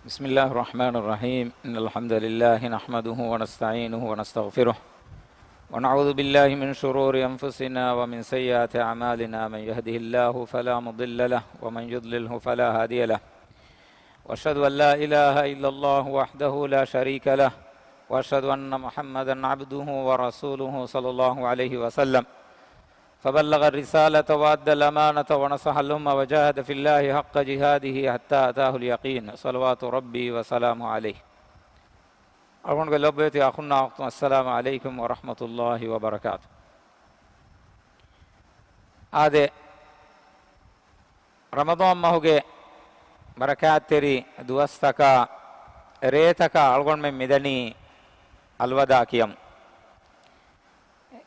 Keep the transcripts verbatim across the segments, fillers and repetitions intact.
بسم الله الرحمن الرحيم. إن الحمد لله نحمده ونستعينه ونستغفره، ونعوذ بالله من شرور أنفسنا ومن سيئات أعمالنا. من يهده الله فلا مضل له، ومن يضلله فلا هادي له. وأشهد أن لا إله إلا الله وحده لا شريك له، وأشهد أن محمدا عبده ورسوله صلى الله عليه وسلم، فبلغ الرسالة وأدى الأمانة ونصح الأمة وجاهد في الله حق جهاده حتى أتاه اليقين، صلوات ربي وسلامه عليه. އަޅުގަނޑުގެ ލޮބުވެތި އަޚުންނާ އުޚްތުން، السلام عليكم ورحمة الله وبركاته. އާދެ، ރަމަޟާން މަހުގެ ބަރަކާތްތެރި ދުވަސްތަކާ ރޭތަކާ އަޅުގަނޑުމެން މިދަނީ އަލްވަދާ ކިޔަމުން.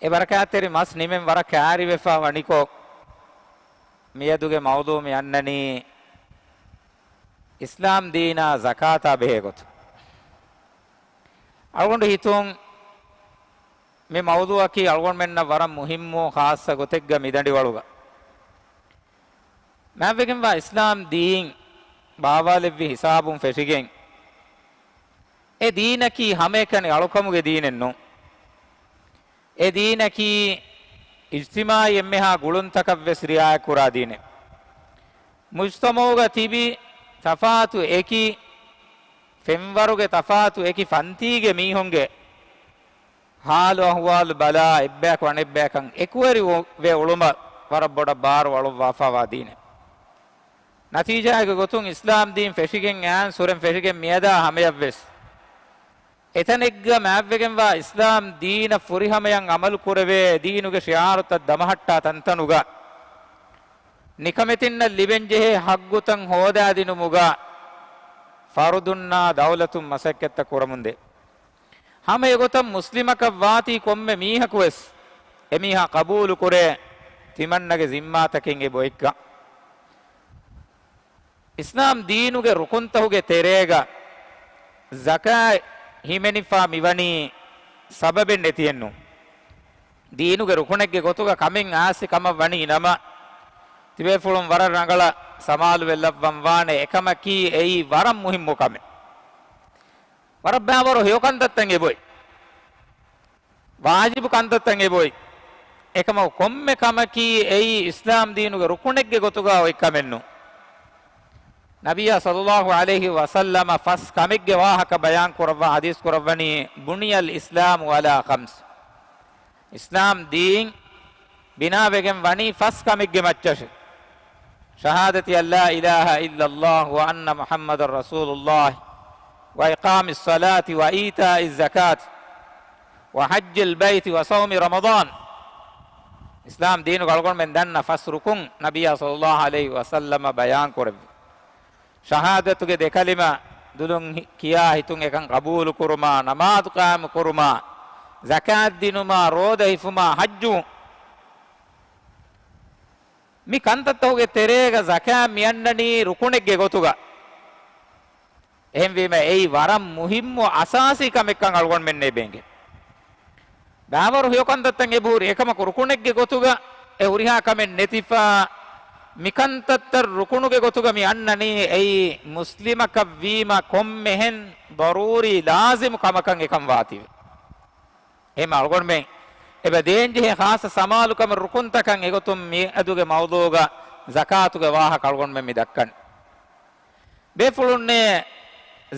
އެ ބަރަކާތްތެރި މަސް ނިމެން ވަރަށް ކާރިވެފަ ވަނިކޮށް، މިއަދުގެ މައުޟޫ މި އަންނަނީ އިސްލާމް ދީނާ ޒަކާތާ ބެހޭ ގޮތުން. އަޅުގަނޑު ހިތުން މި މައުޟޫއަކީ އަޅުގަނޑުމެންނަށް ވަރަށް މުހިއްމު ޚާއްޞަ ގޮތެއްގަ މިދަނޑިވަޅުގަ. މާތްވެގެންވާ އިސްލާމް ދީން ބާވާލެއްވި ހިސާބުން ފެށިގެން، އެ ދީނަކީ ހަމައެކަނި އަޅުކަމުގެ ދީނެއް ނޫން. އެ ދީނަކީ އިޖްތިމާޢީ އެންމެހާ ގުޅުންތަކަށްވެސް ރިޢާޔަތްކުރާ ދީނެއް. މުޖްތަމަޢުގަ ތިބި ތަފާތު އެކި ފެންވަރުގެ ތަފާތު އެކި ފަންތީގެ މީހުންގެ ހާލު އަހުވާލު ބަލާ، އެއްބަޔަކު އަނެއްބަޔަކަށް އެކުވެރި ވެ އުޅުމަށް ވަރަށް ބޮޑަށް ބާރު އަޅުއްވާފަވާ ދީނެއް. ނަތީޖާއެއްގެ ގޮތުން އިސްލާމް ދީން ފެށިގެން އާން ސުރެން ފެށިގެން މިއަދާ ހަމަޔަށްވެސް، އެތަނެއްގަ މާތްވެގެންވާ އިސްލާމް ދީނަށް ފުރިހަމަޔަށް ޢަމަލު ކުރެވޭ، ދީނުގެ ޝިޢާރުތައް ދަމަހައްޓާ ތަންތަނުގަ، ނިކަމެތިންނަށް ލިބެންޖެހޭ ޙައްޤުތައް ހޯދާދިނުމުގަ، ފަރުދުންނާ ދައުލަތުން މަސައްކަތްތައް ކުރަމުންދޭ. ހަމަ އެގޮތަށް މުސްލިމަކަށް ވާތީ ކޮންމެ މީހަކުވެސް، އެމީހާ ޤަބޫލު ކުރޭ، ތިމަންނަގެ ޒިންމާތަކެއް އެބައޮތްކަން. އިސްލާމް ދީނުގެ ރުކުންތަހުގެ ތެރޭގަ ޒަކާތް ހިމެނިފާ މިވަނީ ސަބަބެއް ނެތިއެއްނު. ދީނުގެ ރުކުނެއްގެ ގޮތުގަ ކަމެއް އާސި ކަމަށް ވަނީ ނަމަ، ތިބޭފުޅުން ވަރަށް ރަނގަޅަށް ސަމާލުވެލައްވަން ވާނެ، އެކަމަކީ އެއީ ވަރަށް މުހިއްމު ކަމެއް. ވަރަށް ބާވަރު ހެޔޮ ކަންތައްތައް އެބޮތް. ވާޖިބު ކަންތައްތައް އެބޮތް. އެކަމަކު ކޮންމެ ކަމަކީ އެއީ އިސްލާމް ދީނުގެ ރުކުނެއްގެ ގޮތުގަ އޮތް ކަމެއްނު. ނަބިއްޔާ ޞައްލައްލާހު ޢަލައިހި ވަސައްލަމަ ފަސް ކަމެއްގެ ވާހަކަ ބަޔާން ކުރައްވާ ޙަދީޘް ކުރައްވަނީ، بني الإسلام على خمس. އިސްލާމް ދީން ބިނާވެގެން ވަނީ ފަސް ކަމެއްގެ މައްޗަށެ. شهادة أن لا إله إلا الله وأن محمدا رسول الله وإقام الصلاة وإيتاء الزكاة وحج البيت وصوم رمضان. އިސްލާމް ދީނުގަ އަޅުގަނޑުމެން ދަންނަ ފަސް ރުކުން ނަބިއްޔާ ޞައްލައްލާހު ޢަލައިހި ވަސައްލަމަ ބަޔާން ކުރެއްވި. ޝަހާދަތުގެ ދެކަލިމަ ދުލުން ހި-، ކިޔާ ހިތުން އެކަން ޤަބޫލު ކުރުމާ، ނަމާދު ޤާއިމު ކުރުމާ، ޒަކާތް ދިނުމާ، ރޯދަ ހިފުމާ، ޙައްޖު. މި ކަންތައްތަކުގެ ތެރޭގަ ޒަކާތް މިއަންނަނީ ރުކުނެއްގެ ގޮތުގަ. އެހެންވީމަ އެއީ ވަރަށް މުހިއްމު އަސާސީ ކަމެއްކަން އަޅުގަނޑުމެންނޭ ބޭނގެ. ބާވަރު ހެޔޮ ކަންތައްތައް އެބަހުރި އެކަމަކު ރުކުނެއްގެ ގޮތުގަ އެ ހުރިހާ ކަމެއް ނެތިފަ، މިކަންތައްތައް ރުކުނުގެ ގޮތުގަ މި އަންނަނީ އެއީ މުސްލިމަކަށް ވީމަ ކޮންމެހެން ޟަރޫރީ ލާޒިމު ކަމަކަށް އެކަން ވާތީވެ. އެހެން އަޅުގަނޑުމެން އެބަ ދޭންޖެހޭ ޚާއްޞަ ސަމާލުކަމެއް ރުކުންތަކަށް އެގޮތުން މިއަދުގެ މައުޟޫގަ ޒަކާތުގެ ވާހަކަ އަޅުގަނޑުމެން މި ދައްކަނީ. ބޭފުޅުންނޭ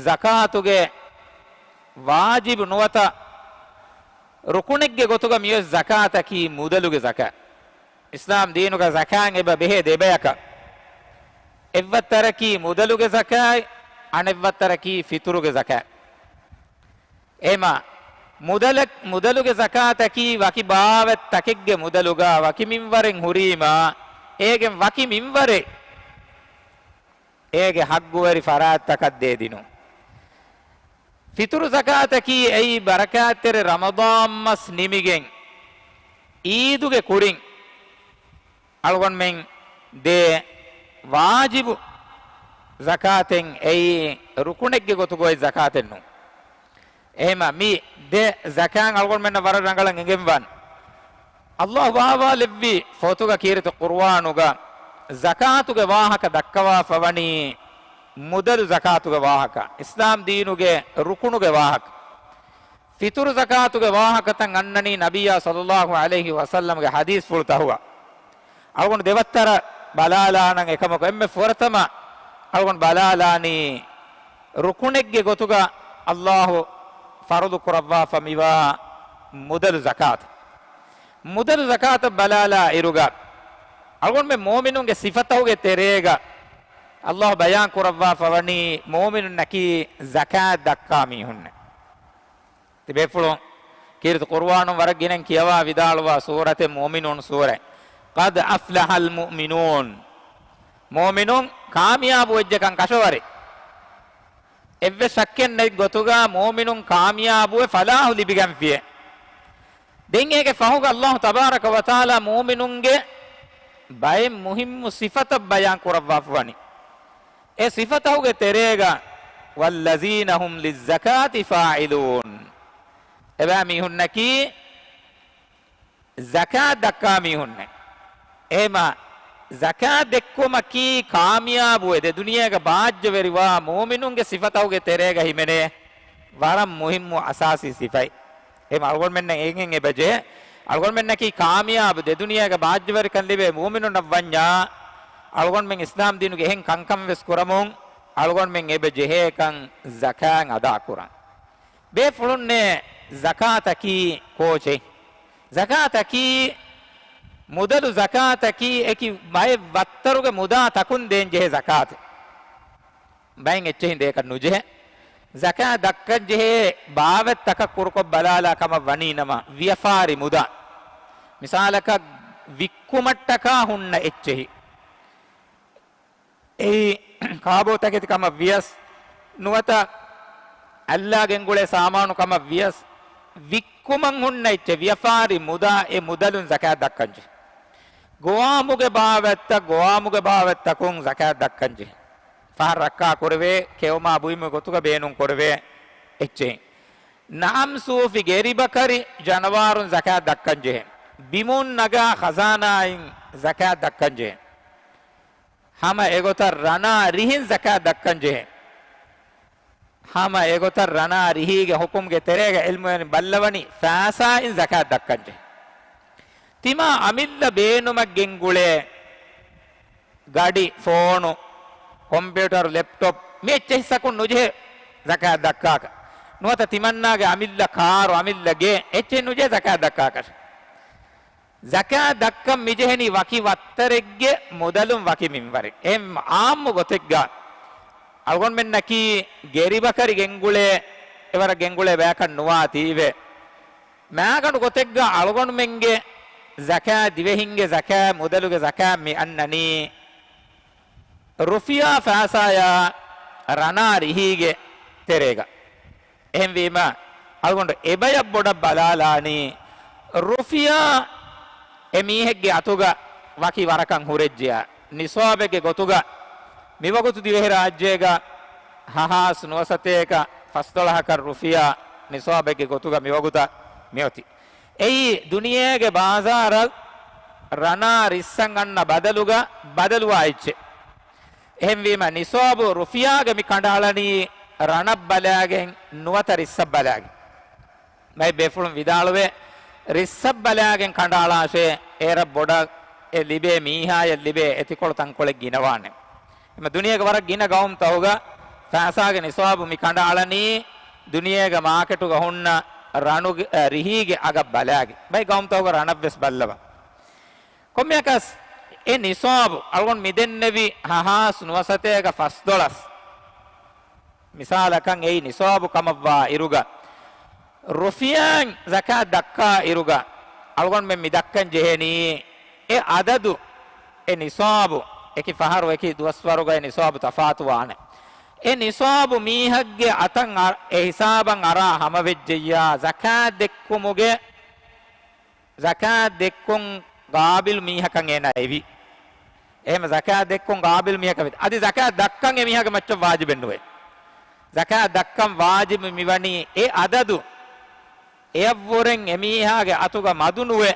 ޒަކާތުގެ ވާޖިބު ނުވަތަ ރުކުނެއްގެ ގޮތުގަ މިއޮތް ޒަކާތަކީ މުދަލުގެ ޒަކާތް. އިސްލާމް ދީނުގަ ޒަކާތް އެބަ ބެހޭ ދެބަޔަކަށް. އެއްވައްތަރަކީ މުދަލުގެ ޒަކާތް، އަނެއްވައްތަރަކީ ފިތުރުގެ ޒަކާތް. އެހެމަ މުދަލަށް، މުދަލުގެ ޒަކާތަކީ ވަކި ބާވަތްތަކެއްގެ މުދަލުގަ ވަކި މިންވަރެއް ހުރީމަ، އޭގެން ވަކި މިންވަރެއް އޭގެ ޙައްޤުވެރި ފަރާތްތަކަށް ދޭ ދިނުން. ފިތުރު ޒަކާތަކީ އެއީ ބަރަކާތްތެރި ރަމަޟާން މަސް ނިމިގެން އީދުގެ ކުރިން އަޅުގަނޑުމެން ދޭ ވާޖިބު ޒަކާތެއް، އެއީ ރުކުނެއްގެ ގޮތުގައި ޒަކާތެއް ނޫން. އެހެމަ މި ދެ ޒަކާތް އަޅުގަނޑުމެންނަށް ވަރަށް ރަނގަޅަށް އެނގެންވާން. ﷲ ބާވާލެއްވި ފޮތުގަ ކީރިތި ޤުރުއާނުގަ ޒަކާތުގެ ވާހަކަ ދައްކަވާފަވަނީ މުދަލު ޒަކާތުގެ ވާހަކަ، އިސްލާމް ދީނުގެ ރުކުނުގެ ވާހަކަ، ފިތުރު ޒަކާތުގެ ވާހަކަތައް އަންނަނީ ނަބިއްޔާ ޞައްލައްލާހު ޢަލައިހި ވަސައްލަމްގެ ޙަދީޘްފުޅުތަކުގަ. އަޅުގަނޑު ދެވައްތަރަށް ބަލާލާނަން. އެކަމަކު އެންމެ ފުރަތަމަ އަޅުގަނޑު ބަލާލާނީ ރުކުނެއްގެ ގޮތުގަ އައްލާހު ފަރުޟު ކުރައްވާފަ މިވާ މުދަލު ޒަކާތު. މުދަލު ޒަކާތަށް ބަލާލާ އިރުގަ، އަޅުގަނޑުމެން މުއުމިނުންގެ ސިފަތަކުގެ ތެރޭގަ އައްލާހު ބަޔާން ކުރައްވާފަ ވަނީ މުއުމިނުންނަކީ ޒަކާތް ދައްކާ މީހުންނޭ. ތިބޭފުޅުން ކީރިތި ޤުރުއާނުން ވަރަށް ގިނައިން ކިޔަވާ ވިދާޅުވާ ސޫރަތެއް މުއުމިނޫން ސޫރަ. قد أفلح المؤمنون. މުއުމިނުން ކާމިޔާބު ވެއްޖެކަން ކަށަވަރެއް. އެއްވެސް ޝައްކެއް ނެތް ގޮތުގަ މުއުމިނުން ކާމިޔާބުވެ ފަލާޙު ލިބިގެންފިޔޭ. ދެން އޭގެ ފަހުގަ އައްލާހު ތަބާރަކަ ވަތަޢާލާ މުއުމިނުންގެ ބައެއް މުހިއްމު ސިފަތައް ބަޔާން ކުރައްވާފަ ވަނީ. އެ ސިފަތަކުގެ ތެރޭގަ، والذين هم للزكاة فاعلون. އެބައިމީހުންނަކީ ޒަކާތް ދައްކާ މީހުންނޭ. އެހެމަ ޒަކާތް ދެއްކުމަކީ ކާމިޔާބުވެ ދެ ދުނިޔޭގަ ބާއްޖަވެރިވާ މުއުމިނުންގެ ސިފަތަކުގެ ތެރޭގަ ހިމެނޭ ވަރަށް މުހިއްމު އަސާސީ ސިފައެއް. އެހެމަ އަޅުގަނޑުމެންނަށް އެނގެން އެބަޖެހޭ، އަޅުގަނޑުމެންނަކީ ކާމިޔާބު ދެ ދުނިޔޭގަ ބާއްޖަވެރިކަން ލިބޭ މުއުމިނުންނަށް ވަންޏާ، އަޅުގަނޑުމެން އިސްލާމް ދީނުގެ އެހެން ކަންކަން ވެސް ކުރަމުން އަޅުގަނޑުމެން އެބަ ޖެހޭކަން ޒަކާތް އަދާކުރަން. ބޭފުޅުންނޭ ޒަކާތަކީ ކޯޗެއް؟ ޒަކާތަކީ މުދަލު ޒަކާތަކީ އެކި ބައެއް ވައްތަރުގެ މުދާ ތަކުން ދޭން ޖެހޭ ޒަކާތެއް. ބައެއް އެއްޗެހިން ދޭކަށް ނުޖެހޭ. ޒަކާތް ދައްކަން ޖެހޭ ބާވަތްތަކަށް ކުރުކޮށް ބަލާލާ ކަމަށް ވަނީ ނަމަ، ވިޔަފާރި މުދާ. މިސާލަކަށް ވިއްކުމަށްޓަކާ ހުންނަ އެއްޗެހި. އެއީ ކާބޯތަކެތި ކަމަށް ވިޔަސް، ނުވަތަ އައްލާ ގެންގުޅޭ ސާމާނު ކަމަށް ވިޔަސް، ވިއްކުމަށް ހުންނަ އެއްޗެއް، ވިޔަފާރި މުދާ، އެ މުދަލުން ޒަކާތް ދައްކަންޖެހޭ. ގޮވާމުގެ ބާވަތްތައް، ގޮވާމުގެ ބާވަތްތަކުން ޒަކާތް ދައްކަންޖެހޭ. ފަހަރު ރައްކާ ކުރެވޭ، ކެއުމާ ބުއިމުގެ ގޮތުގަ ބޭނުން ކުރެވޭ އެއްޗެއް. ނައަމް ސޫފި ގެރިބަކަރި ޖަނަވާރުން ޒަކާތް ދައްކަންޖެހޭ. ބިމުން ނަގާ ޚަޒާނާއިން ޒަކާތް ދައްކަންޖެހޭ. ހަމަ އެގޮތަށް ރަނާ ރިހިން ޒަކާތް ދައްކަންޖެހޭ. ހަމަ އެގޮތަށް ރަނާ ރިހީގެ ޙުކުމްގެ ތެރޭގަ ޢިލްމުވެރިން ބައްލަވަނީ ފައިސާއިން ޒަކާތް ދައްކަންޖެހޭ. ތިމާ އަމިއްލަ ބޭނުމަށް ގެންގުޅޭ ގަޑި، ފޯނު، ކޮމްޕިއުޓަރު، ލެޕްޓޮޕް، މި އެއްޗެއް ހިއްސަކުން ނުޖެހޭ ޒަކާތް ދައްކާކަށް. ނުވަތަ ތިމަންނާގެ އަމިއްލަ ކާރު، އަމިއްލަ ގެ، އެއްޗެއް ނުޖެހޭ ޒަކާތް ދައްކާކަށް. ޒަކާތް ދައްކަން މިޖެހެނީ ވަކި ވައްތަރެއްގެ މުދަލުން ވަކި މިންވަރެއް. އެހެން އާއްމު ގޮތެއްގަ އަޅުގަނޑުމެންނަކީ ގެރިބަކަރި ގެންގުޅޭ، އެވަރަށް ގެންގުޅޭ ބަޔަކަށް ނުވާތީވެ. މާގަނޑު ގޮތެއްގަ އަޅުގަނޑުމެންގެ ޒަކާތް، ދިވެހިންގެ ޒަކާތް، މުދަލުގެ ޒަކާތް މި އަންނަނީ ރުފިޔާ ފައިސާޔާ ރަނާ ރިހީގެ ތެރޭގަ. އެހެންވީމަ، އަޅުގަނޑު އެބަޔަށް ބޮޑަށް ބަލާލާނީ، ރުފިޔާ އެ މީހެއްގެ އަތުގަ ވަކި ވަރަކަށް ހުރެއްޖެޔާ، ނިޞާބެއްގެ ގޮތުގަ މިވަގުތު ދިވެހިރާއްޖޭގަ ހަހާސް ނުވަސަތޭކަ ފަސްދޮޅަހަކަށް ރުފިޔާ ނިޞާބެއްގެ ގޮތުގަ މިވަގުތަށް މިއޮތީ. އެއީ ދުނިޔޭގެ ބާޒާރަށް ރަނާ ރިއްސަން އަންނަ ބަދަލުގަ ބަދަލުވާ އެއްޗެއް. އެހެންވީމަ، ނިޞާބު ރުފިޔާގަ މި ކަނޑައަޅަނީ ރަނަށް ބަލާގެން ނުވަތަ ރިއްސަށް ބަލާގެން. ބައެއް ބޭފުޅުން ވިދާޅުވޭ، ރިއްސަށް ބަލާގެން ކަނޑައަޅާށޭ، އޭރަށް ބޮޑަށް އެ ލިބޭ މީހާޔަށް ލިބޭ އެތިކޮޅު ތަންކޮޅެއް ގިނަވާނެ. އެމަ ދުނިޔޭގެ ވަރަށް ގިނަ ގައުމުތަކުގަ ފައިސާގެ ނިޞާބު މި ކަނޑައަޅަނީ ދުނިޔޭގެ މާކެޓުގަ ހުންނަ ރަނުގެ، އަ، ރިހީގެ އަގަށް ބަލާގެން. ބައެއް ގައުމުތަކުގަ ރަނަށްވެސް ބައްލަވާ. ކޮންމެއަކަސް އެ ނިޞާބު އަޅުގަނޑު މިދެންނެވި ހަހާސް ނުވަސަތޭކަ ފަސްދޮޅަސް މިސާލަކަށް އެއީ ނިޞާބު ކަމަށްވާ އިރުގަ، ރުފިޔާއިން ޒަކާތް ދައްކާ އިރުގަ، އަޅުގަނޑުމެން މި ދައްކަން ޖެހެނީ އެ އަދަދު، އެ ނިޞާބު، އެކި ފަހަރު އެކި ދުވަސްވަރުގައި ނިޞާބު ތަފާތުވާނެ. އެ ނިޞާބު މީހެއްގެ އަތަށް އަ-، އެ ހިސާބަށް އަރާ ހަމަވެއްޖެއްޔާ، ޒަކާތް ދެއްކުމުގެ ޒަކާތް ދެއްކުން ގާބިލު މީހަކަށް އޭނާ އެވި. އެހެން ޒަކާތް ދެއްކުން ގާބިލު މީހަކަށް ވެ. އަދި ޒަކާތް ދައްކަން އެ މީހާގެ މައްޗަށް ވާޖިބެއް ނުވޭ. ޒަކާތް ދައްކަން ވާޖިބު މިވަނީ އެ އަދަދު އެއަށްވުރެން އެ މީހާގެ އަތުގަ މަދު ނުވެ،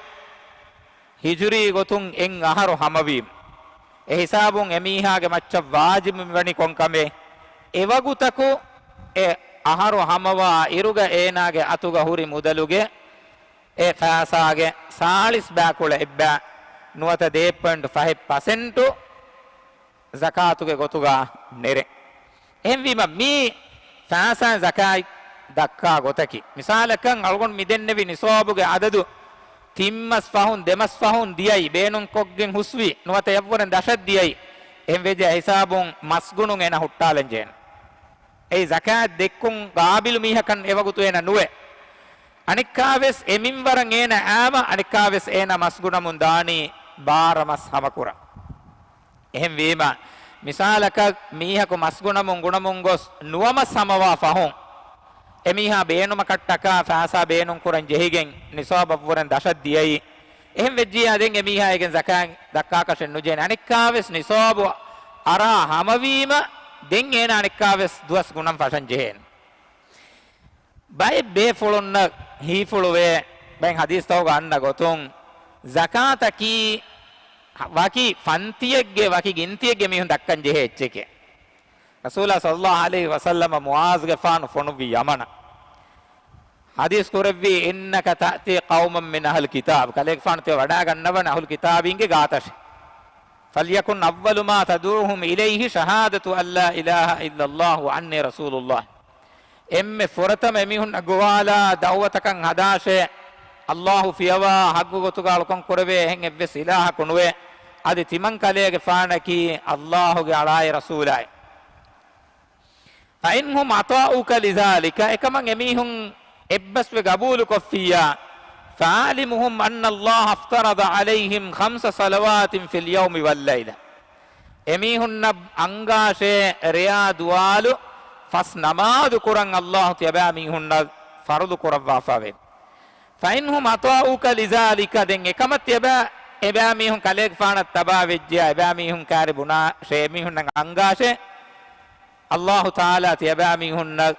ހިޖުރީ ގޮތުން އެއް އަހަރު ހަމަވީމަ. އެ ހިސާބުން އެ މީހާގެ މައްޗަށް ވާޖިބު މިވަނީ ކޮން ކަމެއް؟ އެވަގުތަކު އެ އަހަރު ހަމަވާ އިރުގަ އޭނާގެ އަތުގަ ހުރި މުދަލުގެ އެ ފައިސާގެ ސާޅީސް ބައިކުޅަ އެއްބައި ނުވަތަ ދޭއް ޕޮއިންޓް ފަހެއް ޕަސެންޓު ޒަކާތުގެ ގޮތުގަ ނެރެ. އެހެންވީމަ، މީ ފައިސާއިން ޒަކާތް ދައްކާ ގޮތަކީ. މިސާލަކަށް، އަޅުގަނޑު މިދެންނެވި ނިސާބުގެ އަދަދު ތިން މަސް ފަހުން، ދެ މަސް ފަހުން ދިޔައީ، ބޭނުންކޮށްގެން ހުސްވީ، ނުވަތަ އެއަށްވުރެން ދަށަށް ދިޔައީ. އެހެން ވެއްޖެ ހިސާބުން މަސްގުނުން އޭނަ ހުއްޓާލަން ޖެހޭނެ. އެއީ ޒަކާތް ދެއްކުން ގާބިލު މީހަކަށް އެވަގުތު އޭނަ ނުވޭ. އަނެއްކާވެސް އެ މިންވަރަށް އޭނަ އައިމަ، އަނެއްކާވެސް އޭނަ މަސްގުނަމުން ދާނީ ބާރަ މަސް ހަމަކުރަން. އެހެންވީމަ، މިސާލަކަށް މީހަކު މަސްގުނަމުން ގުނަމުން ގޮސް ނުވަ މަސް ހަމަވާ ފަހުން، އެމީހާ ބޭނުމަކަށްޓަކާ ފައިސާ ބޭނުން ކުރަން ޖެހިގެން ނިސާބަށްވުރެން ދަށަށް ދިޔައީ. އެހެން ވެއްޖިއްޔާ ދެން އެމީހާ އޭގެން ޒަކާތް ދައްކާކަށެއް ނުޖެހޭނެ. އަނެއްކާވެސް ނިސާބު އަރާ ހަމަވީމަ، ދެން އޭނާ އަނެއްކާވެސް ދުވަސް ގުނަން ފަށަން ޖެހޭނެ. ބައެއް ބޭފުޅުންނަށް ހީފުޅުވޭ، ބައެއް ޙަދީޘްތަކުގަ އަންނަ ގޮތުން، ޒަކާތަކީ ވަކި ފަންތިއެއްގެ، ވަކި ގިންތިއެއްގެ މީހުން ދައްކަން ޖެހޭ އެއްޗެކޭ. ރަސޫލާ ޞައްލައްލާހު ޢަލައިހި ވަސައްލަމަ މުޢާޒުގެފާނު ފޮނުއްވި ޔަމަނަށް. ޙަދީޘް ކުރެއްވީ، "إنك تأتي قوما من أهل الكتاب." ކަލޭގެފާނު ތިޔަ ވަޑާގަންނަވަން އަހުލު ކިތާބީންގެ ގާތަށެ. "فليكن أول ما تدعوهم إليه شهادة أن لا إله إلا الله وأني رسول الله." އެންމެ ފުރަތަމަ އެމީހުންނަށް ގޮވާލާ ދަޢުވަތަކަށް ހަދާށޭ، ﷲ ފިޔަވާ ޙައްޤު ގޮތުގަ އަޅުކަން ކުރެވޭ އެހެން އެއްވެސް އިލާހަކު ނުވޭ. އަދި ތިމަން ކަލޭގެފާނަކީ ﷲގެ އަޅާއި ރަސޫލާއި. فإن هم أطاعوك لذلك، އެކަމަށް އެމީހުން އެއްބަސްވެ ގަބޫލުކޮށްފިއްޔާ، فأعلمهم أن الله افترض عليهم خمس صلوات في اليوم والليلة. އެމީހުންނަށް އަންގާށޭ، ރެޔާ ދުވާލު ފަސް ނަމާދު ކުރަން ﷲ ތިޔަބައިމީހުންނަށް ފަރުޟު ކުރައްވާފަވޭ. فإن هم أطاعوك لذلك، ދެން އެކަމަށް ތިޔަބައި، އެބައިމީހުން ކަލޭގެފާނަށް ތަބާވެއްޖިޔާ، އެބައިމީހުން ކާރި ބުނާށޭ، އެމީހުންނަށް އަންގާށޭ، ﷲ ތަޢާލާ ތިޔަބައިމީހުންނަށް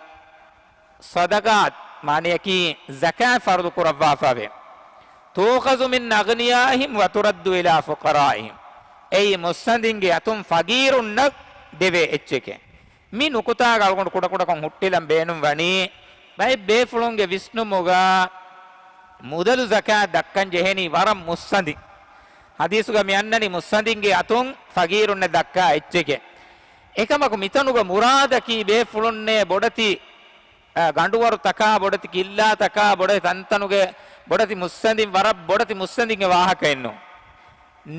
ޞަދަޤާތް، މާނަޔަކީ ޒަކާތް ފަރުޟު ކުރައްވާފަވޭ. تؤخذ من أغنيائهم وترد إلى فقرائهم. އެއީ މުއްސަނދިންގެ އަތުން ފަގީރުންނަށް ދެވޭ އެއްޗެކޭ. މި ނުކުތާގަ އަޅުގަނޑު ކުޑަކުޑަކޮށް ހުއްޓިލަން ބޭނުން ވަނީ، ބައެއް ބޭފުޅުންގެ ވިސްނުމުގަ މުދަލު ޒަކާތް ދައްކަން ޖެހެނީ ވަރަށް މުއްސަނދި. ޙަދީޘުގަ މި އަންނަނީ މުއްސަނދިންގެ އަތުން ފަގީރުންނަށް ދައްކާ އެއްޗެކޭ. އެކަމަކު މިތަނުގަ މުރާދަކީ ބޭފުޅުންނޭ ބޮޑެތި، އަ، ގަނޑުވަރުތަކާ، ބޮޑެތި ކިއްލާތަކާ، ބޮޑެތި ތަންތަނުގެ ބޮޑެތި މުއްސަނދިން، ވަރަށް ބޮޑެތި މުއްސަނދިންގެ ވާހަކައެއްނޫން.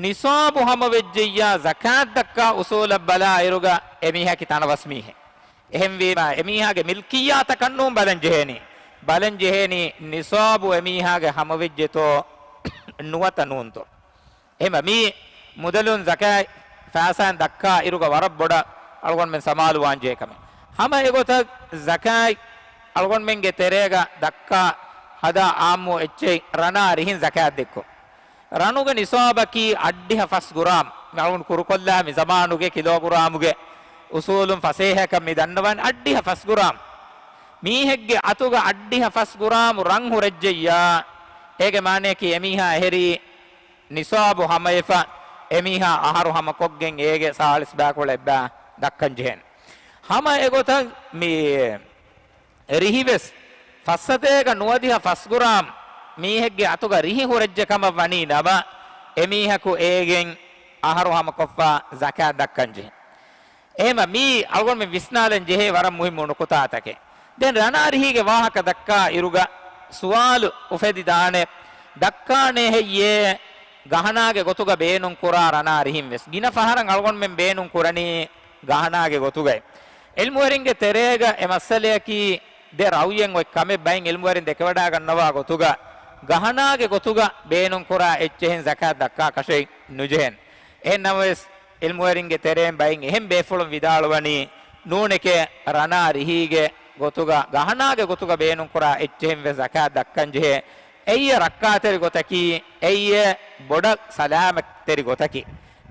ނިޞާބު ހަމަވެއްޖެއްޔާ، ޒަކާތް ދައްކާ އުޞޫލަށް ބަލާ އިރުގަ އެމީހަކީ ތަނަވަސް މީހެއް. އެހެންވީމަ، އެމީހާގެ މިލްކިއްޔާތަކަށްނޫން ބަލަން ޖެހޭނީ. ބަލަން ޖެހޭނީ ނިޞާބު އެމީހާގެ ހަމަވެއްޖެތޯ ނުވަތަ ނޫންތޯ. އެހެންވީމަ، މީ މުދަލުން ޒަކާތް ފައިސާއިން ދައްކާ އިރުގަ ވަރަށް ބޮޑަށް އަޅުގަނޑުމެން ސަމާލުވާން ޖެހޭ ކަމެއް. ހަމަ އެގޮތަށް ޒަކާތް އަޅުގަނޑުމެންގެ ތެރޭގަ ދައްކާ ހަދާ އާއްމު އެއްޗެއް ރަނާ ރިހިން ޒަކާތް ދެއްކުން. ރަނުގެ ނިޞާބަކީ އައްޑިހަ ފަސް ގުރާމް. މި އަޅުގަނޑު ކުރުކޮށްލާ މި ޒަމާނުގެ ކިލޯގުރާމުގެ އުސޫލުން ފަސޭހަކަށް މި ދަންނަވަން އައްޑިހަ ފަސް ގުރާމް. މީހެއްގެ އަތުގަ އައްޑިހަ ފަސް ގުރާމު ރަން ހުރެއްޖެއްޔާ، އޭގެ މާނަޔަކީ އެމީހާ އެހެރީ ނިޞާބު ހަމަވެފަ، އެމީހާ އަހަރު ހަމަކޮށްގެން އޭގެ ސާޅީސް ބައިކުޅަ އެއްބައި ދައްކަން ޖެހޭނެ. ހަމަ އެގޮތަށް މި ރިހިވެސް ފައްސަތޭކަ ނުވަދިހަ ފަސް ގުރާމް މީހެއްގެ އަތުގަ ރިހި ހުރެއްޖެ ކަމަށް ވަނީ ނަމަ، އެމީހަކު އޭގެން އަހަރު ހަމަކޮށްފަ ޒަކާތް ދައްކަންޖެހޭ. އެހެމަ މީ އަޅުގަނޑުމެން ވިސްނާލަން ޖެހޭ ވަރަށް މުހިއްމު ނުކުތާތަކެއް. ދެން ރަނާ ރިހީގެ ވާހަކަ ދައްކާ އިރުގަ ސުވާލު އުފެދިދާނެ، ދައްކާނޭ ހެއްޔޭ ގަހަނާގެ ގޮތުގަ ބޭނުން ކުރާ ރަނާ ރިހިން ވެސް. ގިނަ ފަހަރަށް އަޅުގަނޑުމެން ބޭނުން ކުރަނީ ގަހަނާގެ ގޮތުގައި. އިލްމުވެރިންގެ ތެރޭގަ އެ މައްސަލަޔަކީ ދެ ރައުޔެއް އޮތް ކަމެއް ބައިން އިލްމުވެރިން ދެކެވަޑާގަންނަވާ ގޮތުގަ، ގަހަނާގެ ގޮތުގަ ބޭނުން ކުރާ އެއްޗެހިން ޒަކާތް ދައްކާކަށެއް ނުޖެހެން. އެހެން ނަމަވެސް، އިލްމުވެރިންގެ ތެރޭން ބައިން އެހެން ބޭފުޅުން ވިދާޅުވަނީ، ނޫނެކޭ، ރަނާ ރިހީގެ ގޮތުގަ، ގަހަނާގެ ގޮތުގަ ބޭނުން ކުރާ އެއްޗެހިން ވެސް ޒަކާތް ދައްކަން ޖެހޭ. އެއީ ރައްކާތެރި ގޮތަކީ، އެއީ ބޮޑަށް ސަލާމަތްތެރި ގޮތަކީ.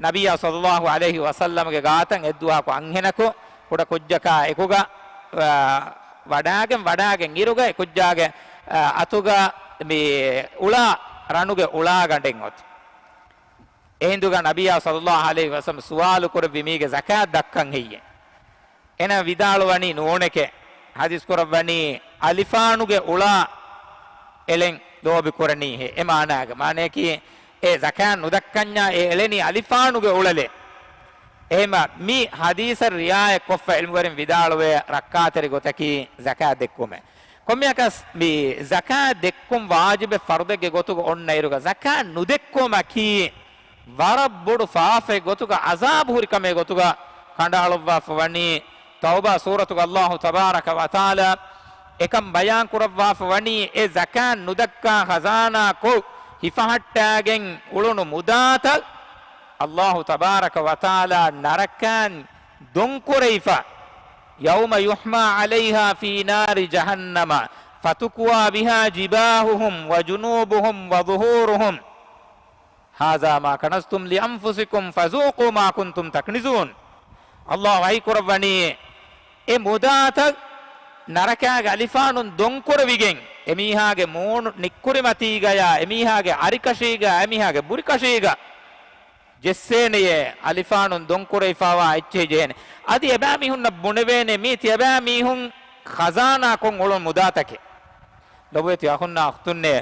ނަބިއްޔާ ޞައްލައްލާހު ޢަލައިހި ވަސައްލަމަގެ ގާތަށް އެއްދުވަހަކު އަންހެނަކު ކުޑަ ކުއްޖަކާ އެކުގަ، އާ، ވަޑާގެން، ވަޑާގެން އިރުގަ އެ ކުއްޖާގެ، އާ، އަތުގަ މި އުޅާ، ރަނުގެ އުޅާގަނޑެއް އޮތު. އެހިނދުގަ ނަބިއްޔާ ޞައްލައްލާހު ޢަލައިހި ވަސައްލަމަ ސުވާލު ކުރެއްވި މީގެ ޒަކާތް ދައްކަން ހެއްޔޭ؟ އޭނާ ވިދާޅުވަނީ ނޫނެކޭ. ޙަދީޘް ކުރައްވަނީ އަލިފާނުގެ އުޅާ އެޅެން ލޯބި ކުރަނީހޭ. އެ މާނާގަ، މާނަޔަކީ އެ ޒަކާތް ނުދައްކަންޏާ އެ އެޅެނީ އަލިފާނުގެ އުޅަލޭ. އެހެމަ މި ޙަދީޘަށް ރިޢާޔަތް ކޮށްފަ ޢިލްމުވެރިން ވިދާޅުވޭ ރައްކާތެރި ގޮތަކީ ޒަކާތް ދެއްކުމޭ. ކޮންމެއަކަސް މި ޒަކާތް ދެއްކުން ވާޖިބެއް ފަރުޟެއްގެ ގޮތުގަ އޮންނަ އިރުގަ ޒަކާތް ނުދެއްކުމަކީ ވަރަށް ބޮޑު ފާފައެއް ގޮތުގަ، ޢަޒާބު ހުރި ކަމެއް ގޮތުގަ ކަނޑައަޅުއްވާފަ ވަނީ. ތައުބާ ސޫރަތުގަ އައްލާހު ތަބާރަކަ ވަތަޢާލާ އެކަން ބަޔާން ކުރައްވާފަ ވަނީ، އެ ޒަކާތް ނުދައްކާ ޚަޒާނާ ކޮށް ހިފަހައްޓާގެން އުޅުނު މުދާތައް އައްލާހު ތަބާރަކަ ވަތަޢާލާ ނަރަކައިން ދޮންކުރެވިފަ، يَوْمَ يُحْمَى عَلَيْهَا فِي نَارِ جَهَنَّمَ فَتُكْوَى بِهَا جِبَاهُهُمْ وَجُنُوبُهُمْ وَظُهُورُهُمْ هَذَا مَا كَنَزْتُمْ لِأَنْفُسِكُمْ فَذُوقُوا مَا كُنْتُمْ تَكْنِزُونَ. އައްލާހު ވަޙީ ކުރައްވަނީ، އެ މުދާތައް ނަރަކާގެ އަލިފާނުން ދޮންކުރެވިގެން، އެމީހާގެ މޫނު ނިއްކުރިމަތީގަޔާ، އެމީހާގެ އަރިކަށީގަ، އެމީހާގެ ބުރިކަށީގަ ޖެއްސޭނެޔޭ، އަލިފާނުން ދޮންކުރެވިފަވާ އެއްޗެހި ޖެހޭނެ. އަދި އެބައިމީހުންނަށް ބުނެވޭނެ، މީ ތިޔަބައިމީހުން ޚަޒާނާކޮށް އުޅުނު މުދާތަކެއް. ލޮބުވެތި އަޚުންނާ އުޚްތުންނޭ،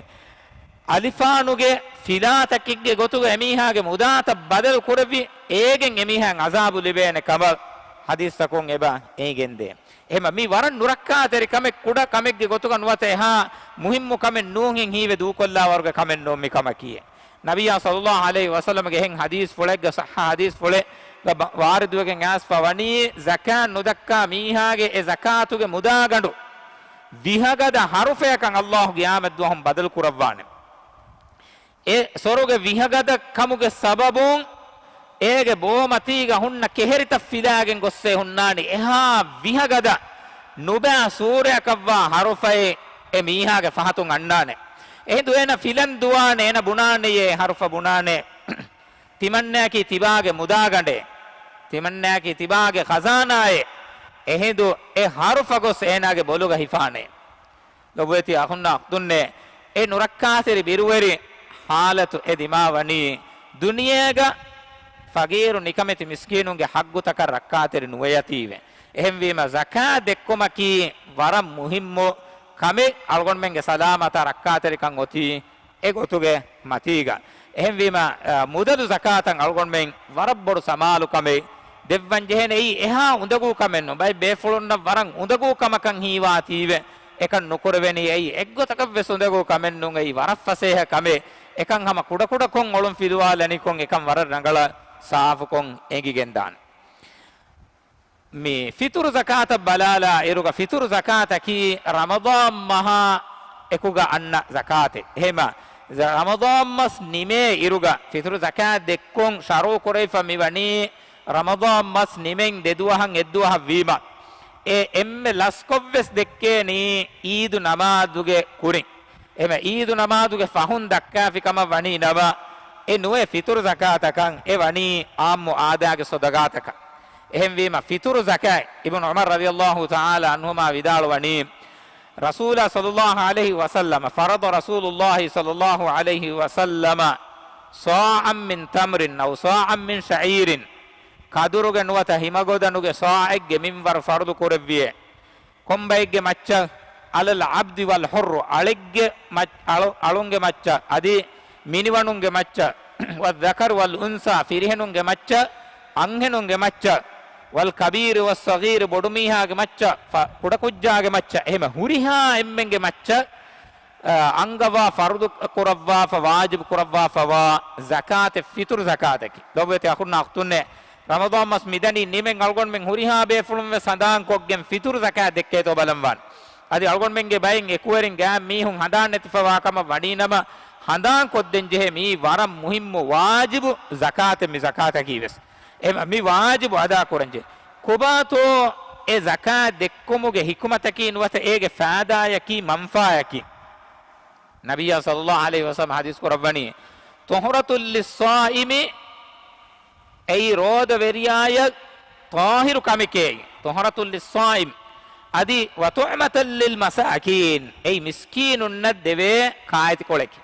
އަލިފާނުގެ ފިލާތަކެއްގެ ގޮތުގަ އެމީހާގެ މުދާތައް ބަދަލު ކުރެއްވި، އޭގެން އެމީހާއަށް ޢަޒާބު ލިބޭނެ ކަމަށް ޙަދީޘްތަކުން އެބަ އެނގެންދޭ. އެހެމަ މި ވަރަށް ނުރައްކާތެރި ކަމެއް، ކުޑަ ކަމެއްގެ ގޮތުގަ ނުވަތަ އެހާ މުހިއްމު ކަމެއް ނޫންހެން ހީވެ ދޫކޮށްލާ ވަރުގެ ކަމެއް ނޫން މި ކަމަކީ. ނަބިއްޔާ ޞައްލައްލާހު ޢަލައިހި ވަސައްލަމަގެ އެހެން ޙަދީޘްފުޅެއްގަ، ޞައްޙަ ޙަދީޘްފުޅެއްގަ ބަ-، ވާރިދުވެގެން އައިސްފަ ވަނީ، ޒަކާތް ނުދައްކާ މީހާގެ އެ ޒަކާތުގެ މުދާގަނޑު ވިހަގަދަ ހަރުފަޔަކަށް އައްލާހު ޤިޔާމަތްދުވަހުން ބަދަލު ކުރައްވާނެ. އެ ސޮރުގެ ވިހަގަދަ ކަމުގެ ސަބަބުން އޭގެ ބޯމަތީގަ ހުންނަ ކެހެރިތައް ފިލާގެން ގޮއްސޭ ހުންނާނީ، އެހާ ވިހަގަދަ ނުބައި ސޫރަޔަކަށްވާ ހަރުފައެއް އެ މީހާގެ ފަހަތުން އަންނާނެ. އެހިނދު އޭނަ ފިލަން ދުވާނެ، އޭނަ ބުނާނެޔޭ، ހަރުފަ ބުނާނެ، ތިމަންނަޔަކީ ތިބާގެ މުދާގަނޑޭ، ތިމަންނަޔަކީ ތިބާގެ ޚަޒާނާއޭ. އެހިނދު އެ ހަރުފަ ގޮސް އޭނާގެ ބޮލުގަ ހިފާނެ. ލޮބުވެތި އަޚުންނާ އުޚްތުންނޭ، އެ ނުރައްކާތެރި ބިރުވެރި ޙާލަތު އެ ދިމާވަނީ، ދުނިޔޭގަ ފަގީރު ނިކަމެތި މިސްކީނުންގެ ޙައްގުތަކަށް ރައްކާތެރި ނުވެޔަތީވެ. އެހެންވީމަ، ޒަކާތް ދެއްކުމަކީ ވަރަށް މުހިއްމު ކަމެއް، އަޅުގަނޑުމެންގެ ސަލާމަތާ ރައްކާތެރިކަން އޮތީ އެ ގޮތުގެ މަތީގަ. އެހެންވީމަ، އަ، މުދަލު ޒަކާތަށް އަޅުގަނޑުމެން ވަރަށް ބޮޑު ސަމާލުކަމެއް ދެއްވަން ޖެހޭނެ. އެއީ އެހާ އުނދަގޫ ކަމެއް ނޫން. ބައެއް ބޭފުޅުންނަށް ވަރަށް އުނދަގޫ ކަމަކަށް ހީވާތީވެ އެކަން ނުކުރެވެނީ. އެއީ އެއްގޮތަކަށް ވެސް އުނދަގޫ ކަމެއް ނޫން. އެއީ ވަރަށް ފަސޭހަ ކަމެއް. އެކަން ހަމަ ކުޑަކުޑަކޮށް އޮޅުން ފިލުވާލަނިކޮށް އެކަން ވަރަށް ރަނގަޅަށް ސާފުކޮށް އެނގިގެންދާނެ. މި ފިތުރު ޒަކާތަށް ބަލާލާ އިރުގަ، ފިތުރު ޒަކާތަކީ ރަމަޟާން މަހާ އެކުގަ އަންނަ ޒަކާތެއް. އެހެމަ، ރަމަޟާން މަސް ނިމޭ އިރުގަ ފިތުރު ޒަކާތް ދެއްކުން ޝަރުޢު ކުރެވިފަ މިވަނީ ރަމަޟާން މަސް ނިމެން ދެދުވަހަށް އެއްދުވަހަށް ވީމަ. އެ އެންމެ ލަސްކޮށްވެސް ދެއްކޭނީ އީދު ނަމާދުގެ ކުރިން. އެހެމަ އީދު ނަމާދުގެ ފަހުން ދައްކާފި ކަމަށް ވަނީ ނަމަ، އެ ނުވޭ ފިތުރު ޒަކާތަކަށް، އެ ވަނީ ޢާއްމު އާދާގެ ޞަދަޤާތަކަށް. އެހެންވީމަ ފިތުރު ޒަކާތް، އިބްނު ޢުމަރު ރަޟިޔަﷲ ތަޢާލާ ޢަންހުމާ ވިދާޅުވަނީ، ރަސޫލާ ޞައްލަﷲ ޢަލައިހި ވަސައްލަމަ، فَرَضَ رَسُولُ اللَّهِ صَلَّى اللَّهُ عَلَيْهِ وَسَلَّمَ صَاعًا مِنْ تَمْرٍ أَوْ صَاعًا مِنْ شَعِيرٍ، ކަދުރުގެ ނުވަތަ ހިމަގޮދަނުގެ ޞާޢެއްގެ މިންވަރު ފަރުޟު ކުރެއްވިއޭ. ކޮންބައެއްގެ މައްޗަށް؟ عَلَى الْعَبْدِ وَالْحُرِّ، އަޅެއްގެ މައްޗަށް، އަޅު-، އަޅުންގެ މައްޗަށް، އަދި މިނިވަނުންގެ މައްޗަށް، وَالذَّكَرِ وَالْأُنْثَى، ފިރިހެނުންގެ މައްޗަށް، އަންހެނުންގެ މައްޗަށް، وَالْكَبِيرِ وَالصَّغِيرِ، ބޮޑުމީހާގެ މައްޗަށް، ފަ-، ކުޑަކުއްޖާގެ މައްޗަށް، އެހެމަ ހުރިހާ އެންމެންގެ މައްޗަށް، އަ، އަންގަވާ ފަރުޟު ކުރައްވާފަވާ، ވާޖިބު ކުރައްވާފަވާ ޒަކާތެއް ފިތުރު ޒަކާތަކީ. ލޮބުވެތި އަޚުންނާ އުޚްތުންނޭ، ރަމަޟާން މަސް މިދަނީ ނިމެން އަޅުގަނޑުމެން ހުރިހާ ބޭފުޅުން ވެސް ހަނދާންކޮށްގެން ފިތުރު ޒަކާތް ދެއްކޭތޯ ބަލަންވާނެ. އަދި އަޅުގަނޑުމެންގެ ބައެއް އެކުވެރިން ގާތް މީހުން ހަނދާން ނެތިފަވާ ކަމަށް ވަނީ ނަމަ، ހަނދާން ކޮށްދޭން ޖެހޭ މީ ވަރަށް މުހިއްމު ވާޖިބު ޒަކާތެއް މި ޒަކާތަކީ ވެސް. އެ މި ވާޖިބު އަދާ ކުރަން ޖެހޭ. ކޮބާތޯ އެ ޒަކާތް ދެއްކުމުގެ ޙިކުމަތަކީ ނުވަތަ އޭގެ ފާއިދާޔަކީ މަންފާޔަކީ؟ ނަބިއްޔާ ޞައްލަﷲ ޢަލައިހި ވަސައްލަމަ ޙަދީޘް ކުރައްވަނީ، طُهْرَةٌ لِلصَّائِمِ، އެއީ ރޯދަވެރިޔާޔަށް ޠާހިރު ކަމެކޭ، طُهْرَةٌ لِلصَّائِمِ، އަދި وَطُعْمَةٌ لِلْمَسَاكِينِ، އެއީ މިސްކީނުންނަށް ދެވޭ ކާއެތިކޮޅެކޭ.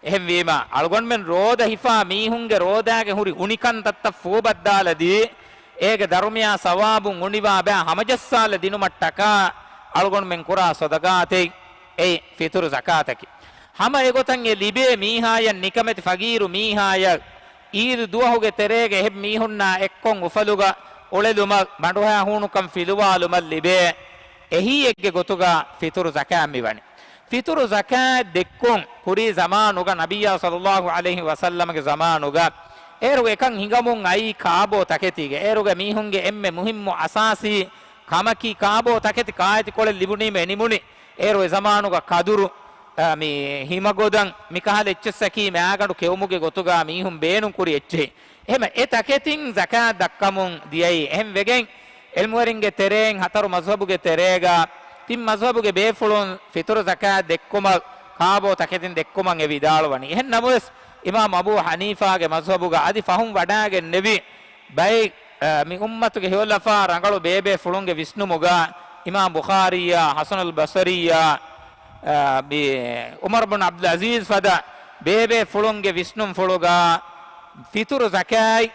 އެހެންވީމަ، އަޅުގަނޑުމެން ރޯދަ ހިފާ މީހުންގެ ރޯދާގެ ހުރި އުނިކަންތައްތައް ފޫބައްދާލަދީ، އޭގެ ދަރުމަޔާ ސަވާބުން އުނިވާ ބައި ހަމަޖައްސާލަ ދިނުމަށްޓަކާ އަޅުގަނޑުމެން ކުރާ ޞަދަޤާތެއް އެއީ ފިޠުރު ޒަކާތަކީ. ހަމަ އެގޮތަށް އެ ލިބޭ މީހާޔަށް، ނިކަމެތި ފަގީރު މީހާޔަށް، އީދު ދުވަހުގެ ތެރޭގަ އެހެން މީހުންނާ އެއްކޮށް އުފަލުގަ އުޅެލުމަށް، ބަނޑުހައިހޫނުކަން ފިލުވާލުމަށް ލިބޭ އެހީއެއްގެ ގޮތުގަ ފިޠުރު ޒަކާތް މިވަނީ. ފިޠުރު ޒަކާތް ދެއްކުން ކުރީ ޒަމާނުގަ، ނަބިއްޔާ ޞައްލައްލާހު ޢަލައިހި ވަސައްލަމަގެ ޒަމާނުގަ އޭރު އެކަން ހިނގަމުން އައީ ކާބޯ ތަކެތީގަ. އޭރުގެ މީހުންގެ އެންމެ މުހިއްމު އަސާސީ ކަމަކީ، ކާބޯ ތަކެތި ކާއެތި ކޮޅެއް ލިބުނީމަ އެ ނިމުނީ. އޭރު އެ ޒަމާނުގަ ކަދުރު، އާ، މި ހިމަގޮދަން މިކަހަލަ އެއްޗެއްސަކީ މައިގަނޑު ކެއުމުގެ ގޮތުގަ މީހުން ބޭނުން ކުރި އެއްޗެހި. އެހެމަ އެ ތަކެތިން ޒަކާތް ދައްކަމުން ދިޔައީ. އެހެން ވެގެން އިލްމުވެރިންގެ ތެރެއިން ހަތަރު މަޒްހަބުގެ ތެރޭގަ ތިން މަޒްހަބުގެ ބޭފުޅުން ފިޠުރު ޒަކާތް ދެއްކުމަށް، ކާބޯ ތަކެތިން ދެއްކުމަށް އެ ވިދާޅުވަނީ. އެހެން ނަމަވެސް، އިމާމް އަބޫ ޙަނީފާގެ މަޒްހަބުގަ އަދި ފަހުން ވަޑާގެންނެވި ބައެއް، އަ، މި އުއްމަތުގެ ހެޔޮލަފާ ރަނގަޅު ބޭބޭފުޅުންގެ ވިސްނުމުގަ، އިމާމް ބުޚާރީއާ، ޙަސަނުލް ބަޞަރީއާ، އަ، މި ޢުމަރު ބުން ޢަބްދުލް ޢަޒީޒް ފަދަ ބޭބޭފުޅުންގެ ވިސްނުންފުޅުގަ، ފިޠުރު ޒަކާތް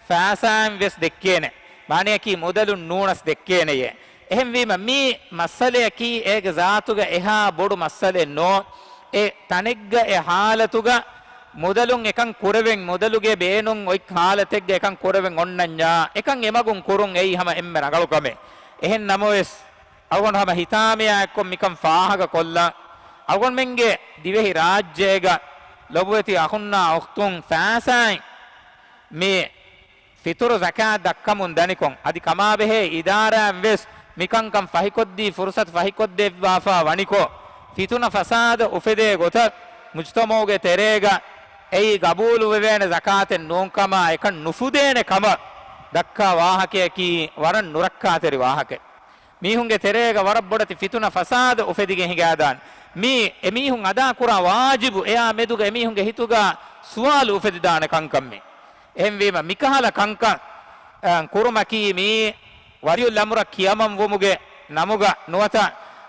ފައިސާއިން ވެސް ދެއްކޭނެ. މާނަޔަކީ މުދަލުން ނޫނަސް ދެއްކޭނެޔޭ. އެހެންވީމަ މި މައްސަލަޔަކީ އޭގެ ޒާތުގަ އެހާ ބޮޑު މައްސަލައެއް ނޫން. އެ ތަނެއްގަ އެ ޙާލަތުގަ މުދަލުން އެކަން ކުރެވެން، މުދަލުގެ ބޭނުން އޮތް ޙާލަތެއްގަ އެކަން ކުރެވެން އޮންނަންޏާ، އެކަން އެމަގުން ކުރުން އެއީ ހަމަ އެންމެ ރަނގަޅު ކަމެއް. އެހެން ނަމަވެސް، އަޅުގަނޑު ހަމަ ހިތާމަޔާ އެއްކޮށް މިކަން ފާހަގަ ކޮށްލަން. އަޅުގަނޑުމެންގެ ދިވެހި ރާއްޖޭގަ ލޮބުވެތި އަޚުންނާ އުޚްތުން ފައިސާއިން މި ފިޠުރު ޒަކާތް ދައްކަމުން ދަނިކޮށް، އަދި ކަމާބެހޭ އިދާރާއިން ވެސް މިކަންކަން ފަހިކޮށްދީ، ފުރުޞަތު ފަހިކޮށްދެއްވާފާ ވަނިކޮށް، ފިތުނަ ފަސާދަ އުފެދޭ ގޮތަށް މުޖްތަމަޢުގެ ތެރޭގަ އެއީ ގަބޫލުވެވޭނެ ޒަކާތެއް ނޫންކަމާ، އެކަން ނުފުދޭނެ ކަމަށް ދައްކާ ވާހަކަޔަކީ ވަރަށް ނުރައްކާތެރި ވާހަކައެއް. މީހުންގެ ތެރޭގަ ވަރަށް ބޮޑެތި ފިތުނަ ފަސާދަ އުފެދިގެން ހިނގާދާނެ. މީ އެމީހުން އަދާކުރާ ވާޖިބު، އެއާ މެދުގަ އެމީހުންގެ ހިތުގަ ސުވާލު އުފެދިދާނެ ކަންކަން މީ. އެހެންވީމަ، މިކަހަލަ ކަންކަން، އަ، ކުރުމަކީ މީ ވަލިއުލްއަމުރަށް ކިޔަމަންވުމުގެ ނަމުގަ ނުވަތަ،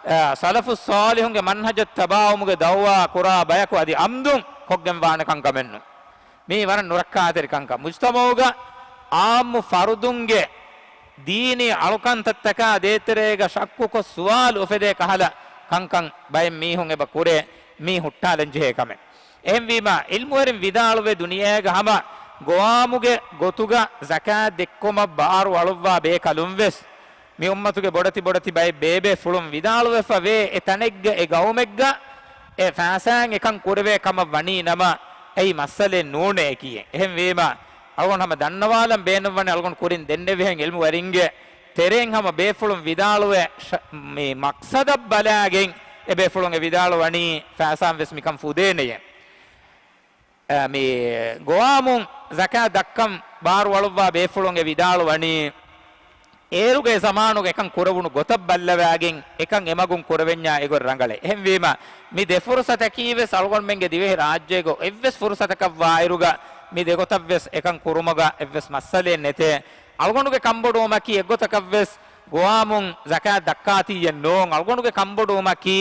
އަ، ސަލަފުއް ޞާލިޙުންގެ މަންހަޖަށް ތަބާވުމުގެ ދައުވާ ކުރާ ބަޔަކު އަދި އަމްދުން ކޮށްގެން ވާނެ ކަންކަމެއްނު. މީ ވަރަށް ނުރައްކާތެރި ކަންކަން. މުޖްތަމަޢުގަ ޢާއްމު ފަރުދުންގެ ދީނީ އަޅުކަންތައްތަކާ ދޭތެރޭގަ ޝައްކުކޮށް ސުވާލު އުފެދޭ ކަހަލަ ކަންކަން ބައެއް މީހުން އެބަ ކުރޭ. މީ ހުއްޓާލަން ޖެހޭ ކަމެއް. އެހެންވީމަ، ޢިލްމުވެރިން ވިދާޅުވޭ، ދުނިޔޭގަ ހަމަ ގޮވާމުގެ ގޮތުގަ ޒަކާތް ދެއްކުމަށް ބާރު އަޅުއްވާ ބޭކަލުން ވެސް، މި އުއްމަތުގެ ބޮޑެތި ބޮޑެތި ބައެއް ބޭބޭފުޅުން ވިދާޅުވެފަ ވޭ، އެ ތަނެއްގަ އެ ގައުމެއްގަ އެ ފައިސާއިން އެކަން ކުރެވޭ ކަމަށް ވަނީ ނަމަ، އެއީ މައްސަލައެއް ނޫނޭ ކިޔޭ. އެހެންވީމަ، އަޅުގަނޑު ހަމަ ދަންނަވާލަން ބޭނުންވަނީ، އަޅުގަނޑު ކުރިން ދެންނެވިހެން ޢިލްމުވެރިންގެ ތެރެއިން ހަމަ ބޭފުޅުން ވިދާޅުވޭ، ޝަ-، މި މަޤްޞަދަށް ބަލާގެން އެ ބޭފުޅުން އެ ވިދާޅުވަނީ ފައިސާއިން ވެސް މިކަން ފުދޭނެޔޭ. އަ، މި ގޮވާމުން ޒަކާތް ދައްކަން ބާރު އަޅުއްވާ ބޭފުޅުން އެ ވިދާޅުވަނީ، އޭރުގެ ޒަމާނުގަ އެކަން ކުރެވުނު ގޮތަށް ބައްލަވާގެން އެކަން އެމަގުން ކުރެވެންޏާ އެގޮތް ރަނގަޅޭ. އެހެންވީމަ، މި ދެ ފުރުޞަތަކީ ވެސް އަޅުގަނޑުމެންގެ ދިވެހި ރާއްޖޭގަ އެއްވެސް ފުރުޞަތަކަށް ވާއިރުގަ މި ދެގޮތަށް ވެސް އެކަން ކުރުމުގަ އެއްވެސް މައްސަލައެއް ނެތޭ. އަޅުގަނޑުގެ ކަންބޮޑުވުމަކީ އެއްގޮތަކަށް ވެސް ގޮވާމުން ޒަކާތް ދައްކާތީއެއް ނޫން. އަޅުގަނޑުގެ ކަންބޮޑުވުމަކީ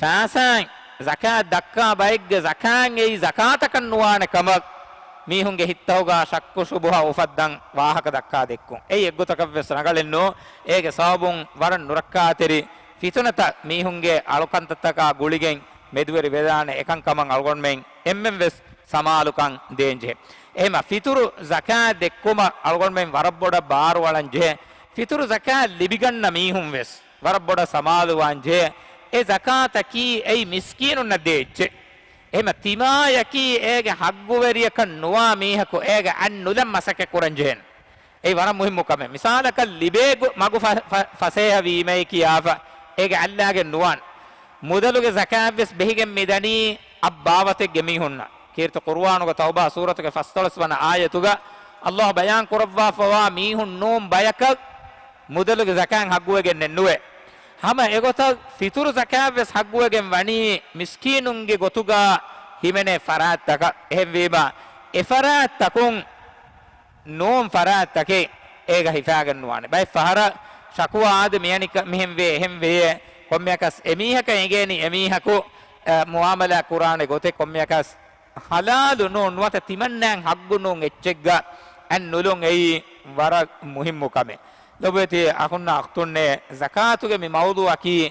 ފައިސާއިން ޒަކާތް ދައްކާ ބައެއްގެ ޒަކާތް އެއީ ޒަކާތަކަށް ނުވާނެ ކަމަށް މީހުންގެ ހިތްތަކުގަ ޝައްކު ޝުބުހަ އުފައްދަން ވާހަކަ ދައްކާ ދެއްކުން. އެއީ އެއްގޮތަކަށް ވެސް ރަނގަޅެއް ނޫން. އޭގެ ސަބަބުން ވަރަށް ނުރައްކާތެރި ފިތުނަތައް މީހުންގެ އަޅުކަންތައްތަކާ ގުޅިގެން މެދުވެރި ވެދާނެ އެކަން ކަމަށް އަޅުގަނޑުމެން އެންމެން ވެސް ސަމާލުކަން ދޭންޖެހޭ. އެހެމަ ފިތުރު ޒަކާތް ދެއްކުމަށް އަޅުގަނޑުމެން ވަރަށް ބޮޑަށް ބާރުއަޅަން ޖެހޭ. ފިތުރު ޒަކާތް ލިބިގަންނަ މީހުން ވެސް ވަރަށް ބޮޑަށް ސަމާލުވާން ޖެހޭ. އެ ޒަކާތަކީ އެއީ މިސްކީނުންނަށް ދޭ އެއްޗެއް. އެހެމަ ތިމާޔަކީ އޭގެ ހައްގުވެރިޔަކަށް ނުވާ މީހަކު އޭގެ އަތް ނުލަން މަސައްކަތް ކުރަން ޖެހޭނެ. އެއީ ވަރަށް މުހިއްމު ކަމެއް. މިސާލަކަށް ލިބޭ ގޮ-، މަގު ފަ-، ފަ-، ފަސޭހަވީމޭ ކިޔާފަ އޭގެ އަތްލާގެން ނުވާނެ. މުދަލުގެ ޒަކާތް ވެސް ބެހިގެން މިދަނީ އަށް ބާވަތެއްގެ މީހުންނަށް. ކީރިތި ޤުރުއާނުގެ ތައުބާ ސޫރަތުގެ ފަސްދޮޅަސް ވަނަ އާޔަތުގަ ﷲ ބަޔާން ކުރައްވާފަވާ މީހުން ނޫން ބަޔަކަށް މުދަލުގެ ޒަކާތް ހައްގުވެގެންނެއް ނުވޭ. ހަމަ އެގޮތަށް ފިތުރު ޒަކާތް ވެސް ހައްގުވެގެން ވަނީ މިސްކީނުންގެ ގޮތުގަ ހިމެނޭ ފަރާތްތަކަށް. އެހެންވީމަ، އެ ފަރާތްތަކުން ނޫން ފަރާތްތަކެއް އޭގަ ހިފާގެން ނުވާނެ. ބައެއް ފަހަރަށް ޝަކުވާ އާދެ މިއަނިކަ މިހެން ވޭ، އެހެން ވޭ، ކޮންމެއަކަސް އެމީހަކަށް އެނގޭނީ އެމީހަކު، އަ، މުއާމަލާ ކުރާނެ ގޮތެއް ކޮންމެއަކަސް ޙަލާލު ނޫން، ނުވަތަ ތިމަންނައަށް ހައްގު ނޫން އެއްޗެއްގަ އަތް ނުލުން އެއީ ވަރަށް މުހިއްމު ކަމެއް. ލޮބުވެތި އަޚުންނާ އުޚްތުންނޭ، ޒަކާތުގެ މި މައުޟޫޢަކީ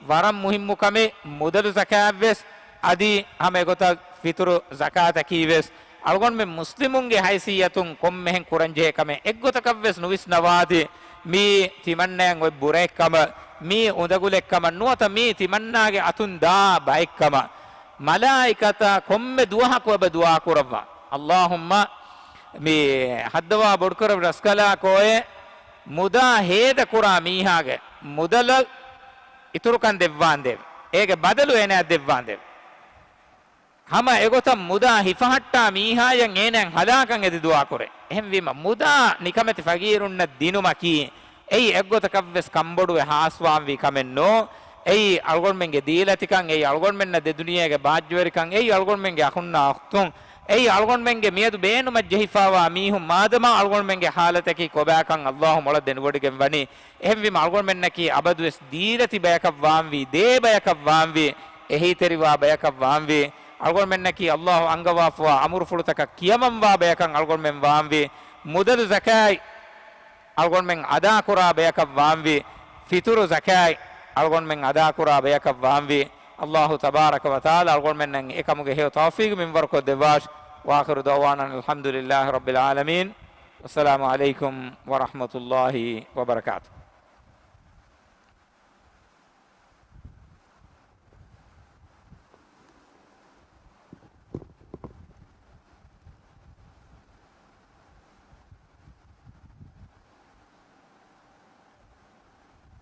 ވަރަށް މުހިއްމު ކަމެއް. މުދަލު ޒަކާތްވެސް އަދި ހަމަ އެގޮތަށް ފިތުރު ޒަކާތަކީ ވެސް އަޅުގަނޑުމެން މުސްލިމުންގެ ހައިސިއްޔަތުން ކޮންމެހެން ކުރަންޖެހޭ ކަމެއް. އެއްގޮތަކަށްވެސް ނުވިސްނަވާތި މީ ތިމަންނައަށް އޮތް ބުރައެއްކަމަށް، މީ އުނދަގުލެއްކަމަށް ނުވަތަ މީ ތިމަންނާގެ އަތުން ދާ ބައެއްކަމަށް. މަލާއިކަތާ ކޮންމެ ދުވަހަކު އެބަ ދުޢާ ކުރައްވާ. އައްލާހުއްމަ، މި ހައްދަވާ ބޮޑުކުރެއްވި ރަސްކަލާކޯއެ، މުދާ ހޭދަކުރާ މީހާގެ މުދަލަށް އިތުރުކަން ދެއްވާނދޭވެ. އޭގެ ބަދަލު އޭނާއަށް ދެއްވާނދޭވެ. ހަމަ އެގޮތަށް މުދާ ހިފަހައްޓާ މީހާޔަށް އޭނާއަށް ހަލާކަށް އެދި ދުޢާކުރޭ. އެހެންވީމަ، މުދާ ނިކަމެތި ފަގީރުންނަށް ދިނުމަކީ، އެއީ އެއްގޮތަކަށްވެސް ކަންބޮޑުވެ ހާސްވާންވީ ކަމެއް ނޫން. އެއީ އަޅުގަނޑުމެންގެ ދީލަތިކަން، އެއީ އަޅުގަނޑުމެންނަށް ދެދުނިޔޭގެ ބާއްޖަވެރިކަން، އެއީ އަޅުގަނޑުމެންގެ އަޚުންނާ އުޚްތުން، އެއީ އަޅުގަނޑުމެންގެ މިއަދު ބޭނުމަށް ޖެހިފާވާ މީހުން. މާދަމާ އަޅުގަނޑުމެންގެ ޙާލަތަކީ ކޮބާކަން އައްލާހު މޮޅަށް ދެނެވޮޑިގެން ވަނީ. އެހެންވީމަ، އަޅުގަނޑުމެންނަކީ އަބަދުވެސް ދީލަތި ބަޔަކަށް ވާންވީ، ދޭ ބަޔަކަށް ވާންވީ، އެހީތެރިވާ ބަޔަކަށް ވާންވީ. އަޅުގަނޑުމެންނަކީ އައްލާހު އަންގަވާފަވާ އަމުރުފުޅުތަކަށް ކިޔަމަންވާ ބަޔަކަށް އަޅުގަނޑުމެން ވާންވީ. މުދަލު ޒަކާތް އަޅުގަނޑުމެން އަދާކުރާ ބަޔަކަށް ވާންވީ. ފިތުރު ޒަކާތް އަޅުގަނޑުމެން އަދާކުރާ ބަޔަކަށް ވާންވީ. އައްލާހު ތަބާރަކަ ވަތަޢާލާ އަޅުގަނޑުމެންނަށް އެކަމުގެ ހެޔޮ ތައުފީގު މިންވަރުކޮށްދެއްވާށި. وآخر دعوانا أن الحمد لله رب العالمين. والسلام عليكم ورحمة الله وبركاته.